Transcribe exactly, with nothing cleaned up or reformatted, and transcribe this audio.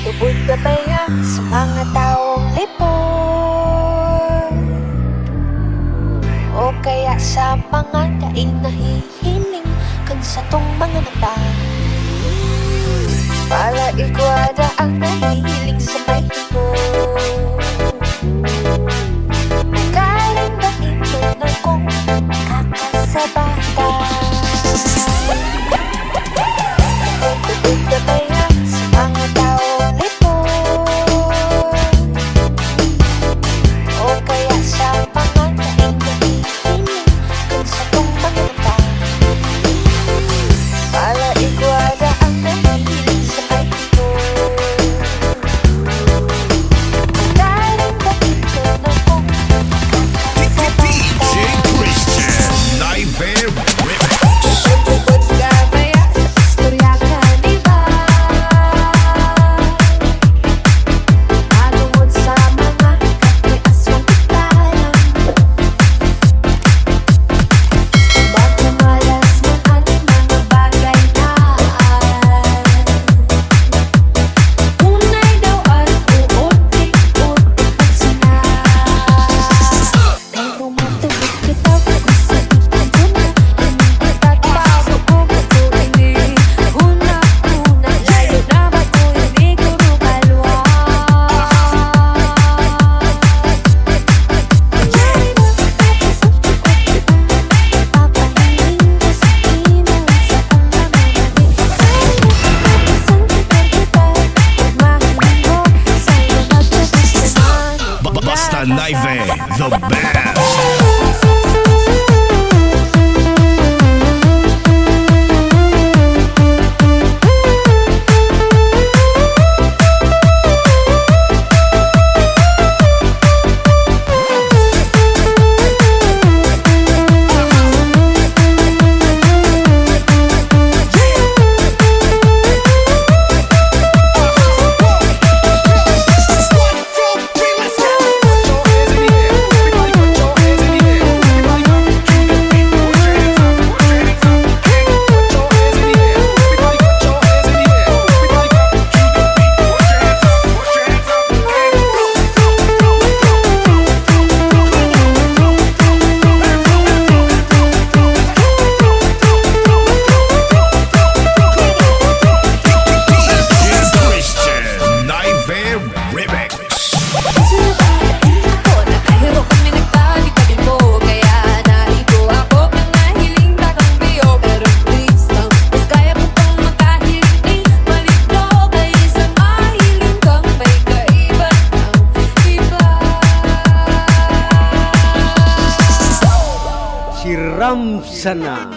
Tubod na ba yan sa mga taong lipon? O kaya sa mga dai nahihiling kan satong mga mata? Pala igwa daa ang nahihiling sa may lipon. Magaling ba ito na kung kakasabata? Tubod na ba yan sa mga taong lipon? O kaya sa mga dai nahihiling kan satong mga mata? Pala igwa daa ang nahihiling sa may lipon. Magaling ba ito na kung kakasabata? D J Christian, Live Air Remix. Tubod ka ba yan sa istorya kan iba? Matungod sa mga kakiaswang itaram. Baka malas man an mga bagay na an. Unay daw an uot-ot pagsinag. Pero matubod kita, gusto ko na. Ang pagbabago ko, gusto ini. Huna-huna, layo na ba ko, hindi ko rubalwa. Yari na, tapos ang tukot kita. Papahiling ko sa imo, sa pangangahadi. Yari na, tapos ang tukot kita. Pagmahiling ko, sa'yo magtutugtog naman. Ba-, ba-, basta live eh, the best. Christian Naive Remix. Si Ram sana.